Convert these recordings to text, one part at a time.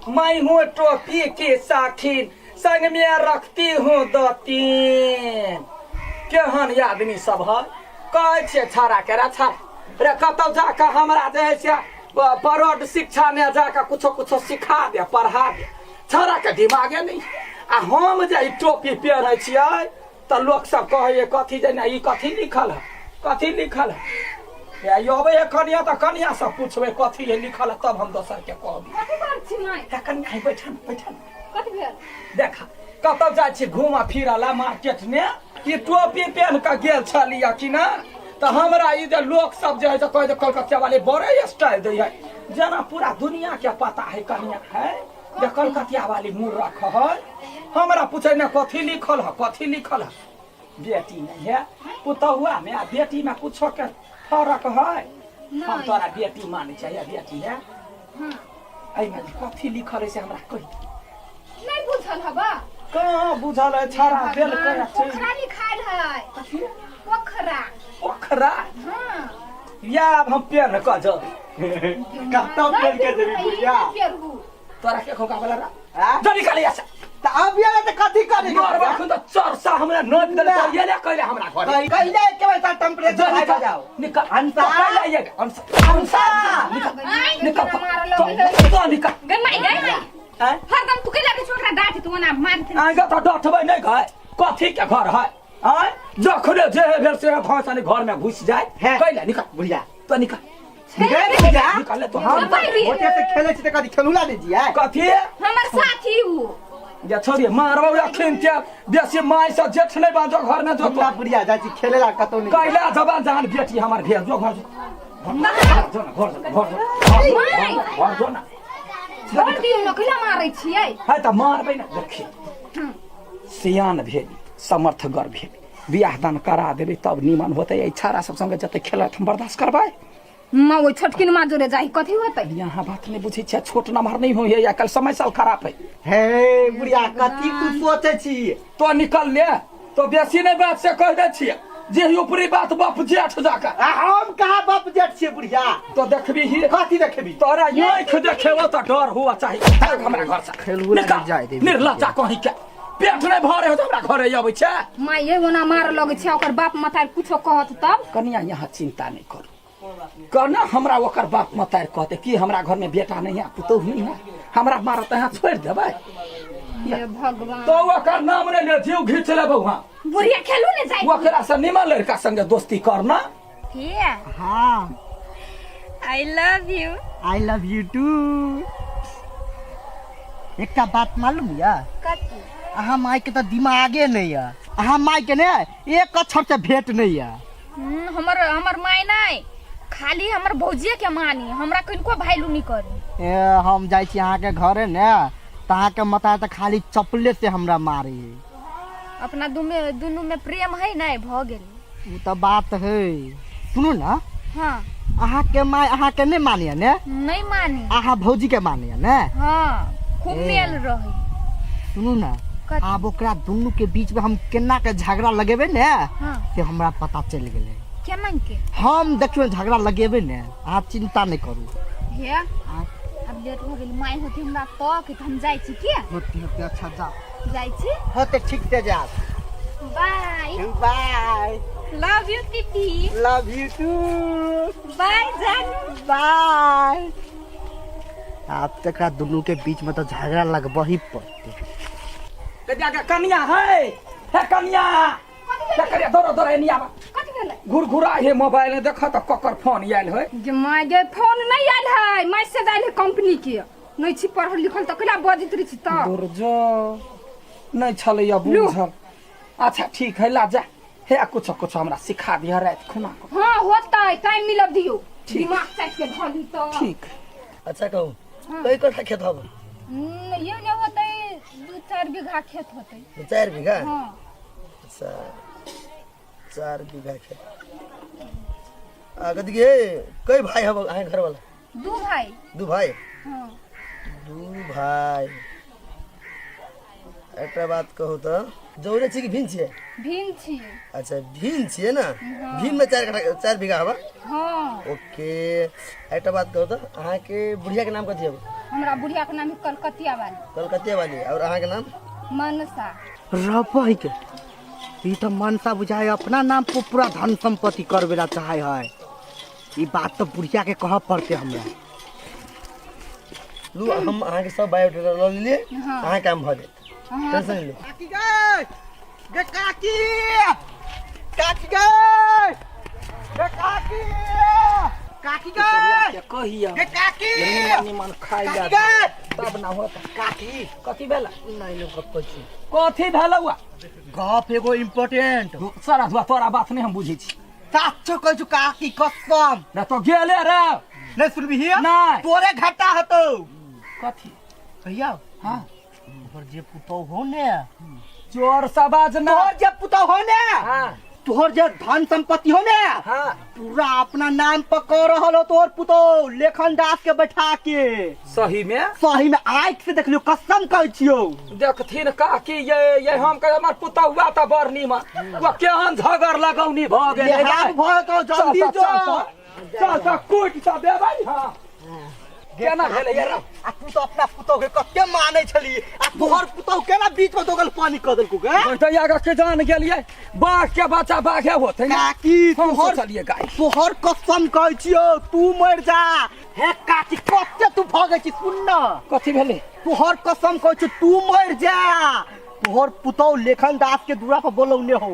मैं हूँ टोपी की साखीन संग में रखती हूँ दो तीन। केहन आदमी सब है, कहै छियै छाड़ा के रे छाड़ा रे, कतौ जाके हमरा जे है से परोड शिक्षा में जाके कुछो कुछो सिखा दे, पढ़ा दे, छाड़ा के दिमागे नहीं। आ हम जे ई टोपी पेहरै छियै तऽ लोक सब कहैए कथी जे ने ई कथी लिखल है, कथी लिखल है। या ई अबै है कनिया तऽ कनिया से पूछबै कथी है लिखल है, तब हम दोसर के कहबै। कथी करै छी माय? हे कनिया, हे बैठन बैठन। कथी भेल? देखा, कतौ जाइ छी घूमऽ फिरऽ ला मार्केट मे, ई टोपी पेहन कऽ गेल छलियै कि ना, तऽ हमरा ई जे लोक सब जे है से कहै जे कलकतिया वाले बड़े स्टाइल दै है, जेना पूरा दुनिया के पता है कनिया है जे कलकतिया वाली मूर्ख है। हमरा पूछे ने कथी लिखल है, कथी लिखल है। बेटी नहीं है पुतहुआ में आ बेटी में कुछो के फर्क है? हम तोरा बेटी मानै छै, बेटी है। एहिमे कथी लिखल है से हमरा कहि। नहीं बुझल हबा? कहाँ बुझल है, छाड़ा देल भगवान, पोखरा लिखायल है। कथी? पोखरा। पोखरा? हाँ। या आब हम पेन कऽ जब कतौ पेन के जेबी बुढ़िया? पेरहू। तोरा के खोका वाला रा आँ? जो निकाल यहाँ से। तऽ अब ये तऽ कथी करी? मारबा खुद चरसा हमरा नोच देले तो ये ले कहले हमरा घर। कहिले के पैसा टेम्परेचर जो हाई निकाल जाओ। निकाल। अंसा। तो पहले ये अंसा अंसा निकाल आइ, निकाल। केना मारल तो लगै है। तो निकाल। गे माय गे माय। आँय? हरदम तू कैला के छोकरा डांट तू ओना मारते। आगे तो डटबै नहीं घर, कथी के घर है? आँय, जखने जे है भेल से धौसा घर में घुस जाए। है। कैले निकाल बुढ़िया। तो निकाल। गे बुढ़िया। निकाल ले तो। हम भाई। होते से खेले छी तऽ कथी खेलूला नहि जियै? कथी? हमर साथी ऊ। या छोड़िए, मारबौ अखिन के बेसी माय से जेठ नहीं बाजो घर में जो। हमरा बुढ़िया जाइ छी खेले ला कतौ नहि। कैला जबान जहान बेटी हमर भेज जो घर, जो घर जो ना, घर जो, घर जो, माय। घर जो ना। छोड़ दियौ न, कैला मारै छियै? है तऽ मारबै ना। देखी, सियान भेली, समर्थगर भेली, बियाह दान करा देबै तब नीमन होतै। एहि छाड़ा सब संगे जते खेलत हम बर्दाश्त करबै? माँ ओहि छोटकिन माँ जोरे जाही, कथी होतै? यहाँ बात नहीं बुझै छियै, छोट नमहर नहीं होइए, आइ काल्हि समय साल खराब है। हे बुढ़िया, कथी तू सोचै छी? तो निकल ले तो बेसी नहीं बात से कह दै छियै जे ही ऊपरी बात बाप जेठ जाका। आ हम कहाँ बाप जेठ छियै बुढ़िया? तो देखबी ही। कथी देखबी? तोरा आँखि देखेबो तऽ डर हुआ चाही। भाग हमरा घर से। खेलू ला निकल। जाय देबी। निर्लज्जा कहीं के, पेट नहीं भरे हो तऽ हमरा घरे अबै छै। माँ ये ओना मार लगै छै, ओकर बाप मतार कुछो कहत तब? कनिया, यहाँ चिंता नहीं करू। कहना हमरा ओकर बाप मतार कहते कि हमरा घर में बेटा नहीं है, पुतोह नहीं है, हमरा मारत यहाँ छोड़ि देबै? हे भगवान। तो ओकर नाम नहीं ले, जीव घींच लेबौ। हाँ। बुढ़िया खेलू ने जाय। ओकरा से निमन लड़का संगे दोस्ती करना। हे। हाँ। I love you. I love you too. एकटा बात मालूम यऽ? कथी? अहाँ माय के तऽ दिमागे नहि यऽ। अहाँ माय के ने एक अक्षर से भेंट नहि यऽ। हमर हमर माय नहि, खाली हमर भौजिए के मानी, हमरा किनको भाइलू नहीं करी। ए, हम जाइ छी अहाँके घरे ने तऽ अहाँके मता तऽ खाली चप्पले से हमरा मारे है। अपना दुमे दुनू में प्रेम है नहीं, भ गेल। ओ तऽ बात है। सुनू ने। हाँ। अहाँके माय अहाँके नहि मानिए ने? नहीं मानी। अहाँ भौजी के मानिए ने? हाँ, खूब ए। मेल रही। सुनू ने। कथी? आब ओकरा दुनू के बीच में हम केना के झगड़ा लगेबै ने हाँ। से हमरा पता चलि गेलै। केना के? हम देखियौ झगड़ा लगेबै ने, अहाँ चिंता नहि करू। हे, आब लेट हो गेल, माय होती हमरा तक तऽ हम जाइ छी के। होते होते, अच्छा जा। जाइ छी। होते, ठीक से जा। Bye. Bye. Love you Titi. Love you too. By जानू। बाय। आब तक दुनू के बीच में तो झगड़ा लगबही पड़ते। के कनिया है, हे कनिया, हे कनिया, दौड़ दौड़ एनी आबा। कथी भेलै? घुर घुरा हे मोबाइल में देख तऽ ककर फोन आयल है। जे माय गे, फोन नहीं आयल है, मैसेज आयल है कंपनी के। नहीं छी पढ़ल लिखल तऽ कैला बजैत रही छी तऽ? दुर्जो नहीं छलैया बुझल। अच्छा ठीक है, ला जा, हे कुछ कुछ हमरा सिखा दिह राति खुना को। हाँ होतै, टाइम मिलब दियौ। ठीक। दिमाग चाटि के धऽ ली तऽ। ठीक। अच्छा कहू, कई कट्ठा खेत हब? ये ने होतै 2-4 बीघा खेत होतै। 2-4 बीघा? हाँ। अच्छा, 4 बीघा खेत। आ कथी के कई भाई हब अहाँ घर वाला? 2 भाई। 2 भाई? हाँ। 2 भाई। एकटा बात कहू तऽ जौरे छी कि भिन छियै? भिन छी। अच्छा, भिन छियै ने? भिन में 4 कट्ठा, 4 बीघा हवा। हाँ। ओके, एकटा बात कहू तऽ, अहाँके बुढ़िया के नाम कथी हब? हमरा बुढ़िया के नाम है कलकतिया वाली। कलकतिया वाली। और अहाँके नाम? मनसा। रबै के ई तऽ मनसा बुझाय अपना नाम पर पूरा धन संपत्ति करबे ला चाहे है। ई बात तऽ बुढ़िया के कहऽ पड़ते हमरा। लू, हम अहाँके सब बायोडाटा लऽ लेलियै। हाँ। अहाँके काम भऽ जायत। हाँ। टेंशन नहि लू। काकी गै, गे काकी, काकी गै, गे काकी, काकी गै, कहिया गे काकी, निमन निमन खाइ काकी ला गै, तब ना होता। काकी। कथी भेला? नहीं नहीं, गप कहै छी। कथी भेलौ? गप एगो इम्पोर्टेंट। सारा धुआ तोरा बात नहीं हम बुझै छी। साचो कहै छु काकी, कसम। ना तो गेले रे। नहीं सुनबी? नहीं। तोरे घाटा हतो। कथी? भैया। हाँ। तोहर जे पुतोह हो ने। चोर सबाज ना। तोहर जे पुतोह हो ने, हाँ। तोहर जे धन संपत्ति हो ने, हाँ, पूरा अपना नाम पर कर रहल हो तोहर पुतोह लेखन दास के बैठा के। सही में? सही में, आँख से देखलियो, कसम कहै छियो। देखथिन काकी, ये हम कहे हमर पुतहुआ तऽ बड़ नीमन, वो केहन झगड़ लगौनी भऽ गेलै। लेहाब भऽ जेतौ, जल्दी चल, जो। चल, चल, चल, कूटि तऽ देबै। हाँ, केना भेलै ये? आ तू तऽ अपना पुतोह के कते मानै छली, आ तोहर पुतोह केना बीच में दोगल पानी कऽ देलकौ गे? तऽ आगे के जान गेलियै, बाघ के बच्चा बाघे होते ने। काकी। हम तोहर सोचलियै गाय। तोहर कसम कहै छियौ, तू मरि जा। हे काकी, कते तू भगै छी, सुन न। कथी भेलै? तोहर कसम कहै छियौ, तू मरि जा। तोहर पुतोह लेखन दास के दूरा पर बोलौने हो।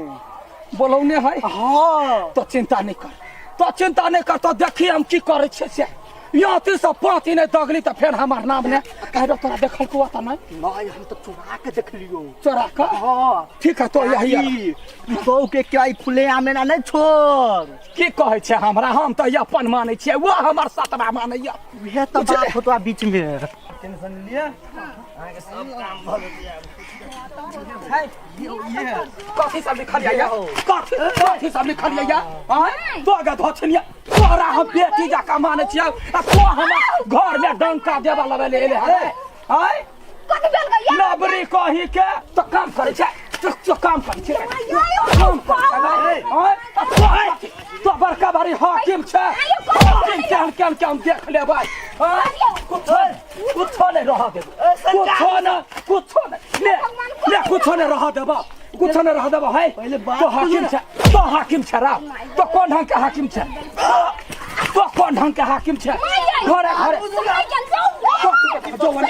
बोलौने है? हाँ। तो चिंता नहीं कर, तो चिंता नहीं कर। तो देखी हम की करै छियै से। यहाँ ती सब पाँती नहीं दगली तऽ फेर हमार नाम ने कह। तोरा देखल को तऽ नहीं? नहीं, हम तो चुरा के देखलियो। चोरा कऽ? हाँ। ठीक है, तो यही है। काकी, पुतोह के क्या ई खुले आमे ना नहीं छोड़। की कहै छै हमरा? हम तऽ अपन मानै छियै, वो हमर सतबा मानैया। उहे तऽ बात होतो बीच में। टेंशन लिअ, अहाँके सब काम भऽ जेतै आब। कथी सब लिखल या? कथी कथी सब लिखल या? आँय, तो गे धोछनिया, तोरा हम बेटी जकाँ मानै छियै आ तो हमर घर में डंका देबऽ लगले एले हरे। आँय। कथी भेल गई? लबरी कही के तो काम करै छै, तो काम करै छै, काम करै छै। आँय, आ तो तो बड़का भारी हाकिम छै, हाकिम केहन केहन के हम देख लेबै। आँय, कुछो कुछो नहीं रह देबो, कुछो न, कुछो नहीं ले ले, कुछो नहीं रह देबो, कुछो नहीं रह देबो है। पहिले बात तो हाकिम छै, तो हाकिम छै रा, तो कोन ढंग के हाकिम छै? तो कोन ढंग के हाकिम छै? घरे घरे तो तो वो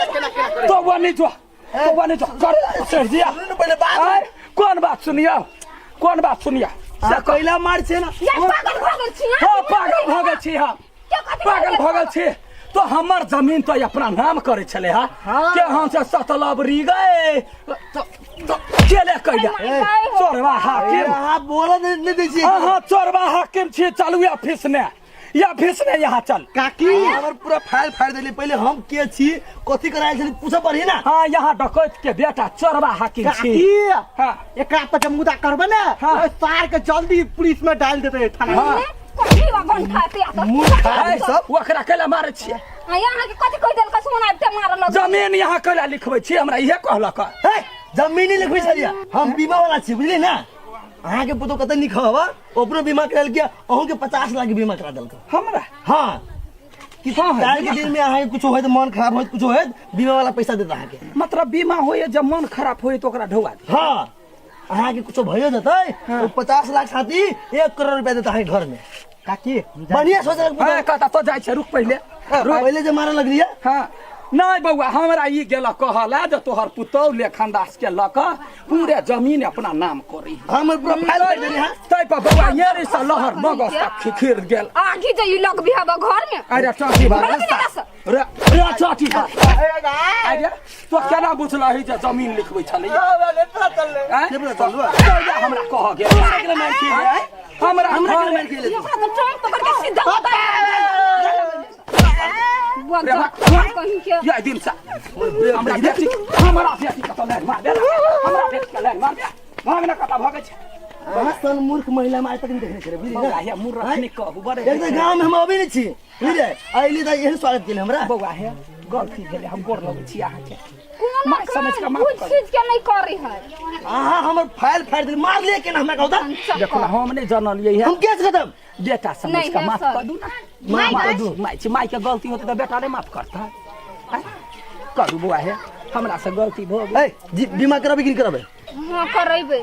नहीं जो, तो वो नहीं जो कर सर दिया। सुनू ने पहिले बात। आय, कौन बात सुनियो? कौन बात सुनियो? अहाँ कैला मार छै ने? पागल भऽ गेल छी? हाँ, पागल भऽ गेल छी हम। पागल भऽ गेल छी तो हमर जमीन तो अपना नाम करे छले हा। हाँ। के हम से सतलब री गए तो तो केले कहिया चोरवा हाकिम। अहाँ बोलऽ नहि नहि दै छियै। अहाँ चोरवा हाकिम छी। चलू या ऑफिस में, या ऑफिस में यहाँ चल। काकी। हमर पूरा फाइल फाड़ि देली। पहिले हम के छी, कथी करायल छली, पूछऽ पड़ी ना। हाँ, यहाँ डकैत के बेटा चोरवा हाकिम छी। काकी। हाँ। एकरा पर जब मुदा करबे ने, हाँ। ओहि सार के जल्दी पुलिस में डाल देते थाना में। हाँ। कथी बा घंटा ते आता? मूर्ख आदमी है, सब। ओकरा कैला मारै छियै? अहाँके कथी कहि देलक सुन आबिते मारल लगल? जमीन यहाँ कैला लिखबै छी हमरा, इहे कहलक। हे, जमीन नहीं लिखबै छलियै हम, बीमा वाला छी, बुझलियै ना? अहाँके पुतोह कते नीक हवा, ओकरो बीमा करायल किया, अहूँ के 50 लाख के बीमा करा देलक। हमरा? हाँ। कि हाँ, हाँ, काल्हि के दिन में अहाँके कुछो होयत, मन खराब होयत, कुछो होयत, बीमा वाला पैसा देत अहाँके। मतलब बीमा होइए, जब मन खराब होइए तो ओकरा ढौआ दे? हाँ, अहाँके कुछो भयो जेतै तो 50 लाख साथी 1 करोड़ रुपया देत अहाँके घर में। काकी। बढ़िया सोचलक पुतोह। हाँ, कतऽ तो जाइ छै? रुक पहिले, रुक। पहिले जे मारऽ लगलियै। हाँ, नहि बौआ, हमरा ई गेल कहला जे तोहर पुतौह लेखन दास के लऽ कऽ पूरे जमीन अपना नाम करी। हमर पूरा फाइल फाड़ि देली हँ। ताहि पर बौआ येरी से लहर मगज तक खिखिर गेल। आगी जे ई लग बिहाब घर में। अरे चाची घर में नहीं दस। रे रे चाची, अरे तो केना बुझलही जे जमीन लिखबै छलै? आँय? के पता चलू? तहिया हमरा कह गेल, हमरा हमरा घर के मारि खेले। ओकरा तो टांग पकड़ के सीधा उतार। बुआ रे बा- कहीं के ये दिन से हमरा बेटी कतऽ लाइन मार दे, हमरा बेटी के लाइन मार दे, भागना कतऽ भगै छै? अहाँ सन मूर्ख महिला में आइ तक नहीं देखने छलै, बुझली बौआ ना? हे, मूर्ख नहि कहू बड़े। एक तऽ गाँव में हम अबै नहि छी, बुझलियै? अयली तऽ एहन स्वागत केली हमरा। बौआ हे, गलती भेलै, हम गोर लगै छी अहाँके। कोनो माय सब समझ के माफ बुझ कर सूझ के नहीं करी है अहाँ हमर फाइल फाड़ि देली मारलियै केना हमरा कहू तऽ देखो ना हम नहि जानलियै है हम केस खतम बेटा समझ नहीं के है माफ सर। कर दू ना माय माय गए। दू माय छी माय के गलती होते तऽ बेटा नहि माफ करता आँय? करू बौआ हे हमरा से गलती भऽ गेल ए जी बीमा कराबे कि नहि कराबे हाँ करेबै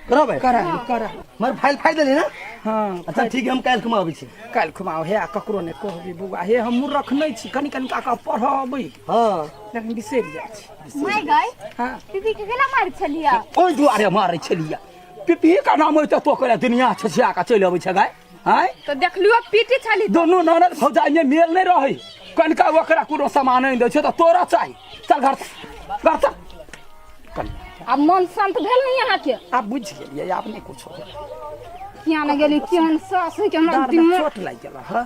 कराबे करा करा हमर फाइल फाड़ि देली ना हाँ अच्छा ठीक है हम काल्हि खुमा अबै छी काल्हि खुमाओ हे आ ककरो नहि कहबी बौआ हे हम मूर्ख नहि छी कनि कनि काका पढ़बै हाँ लेकिन बिसरि जाइ छी माय गए हाँ पीपी के केना मारै छलियै ओहि दुआरे मारै छलियै पिपही का नाम होइते तो करे दुनिया छछिया का चलि अबै छै गाय आँय तऽ देखलियो पीटी छली दुनू ननद भौजाइमे मेल नहि रहै कनिका ओकरा कोनो सामान आनि दै छै तऽ तोरा चाही चल घर चल, घर चल कनि आब मन शांत भेल नहीं अहाँके आब बुझि गेलियै आब नहि कुछो किया ने गेली केहन सास है के हमरा डाँड़मे दिमाग चोट लागि गेल हँ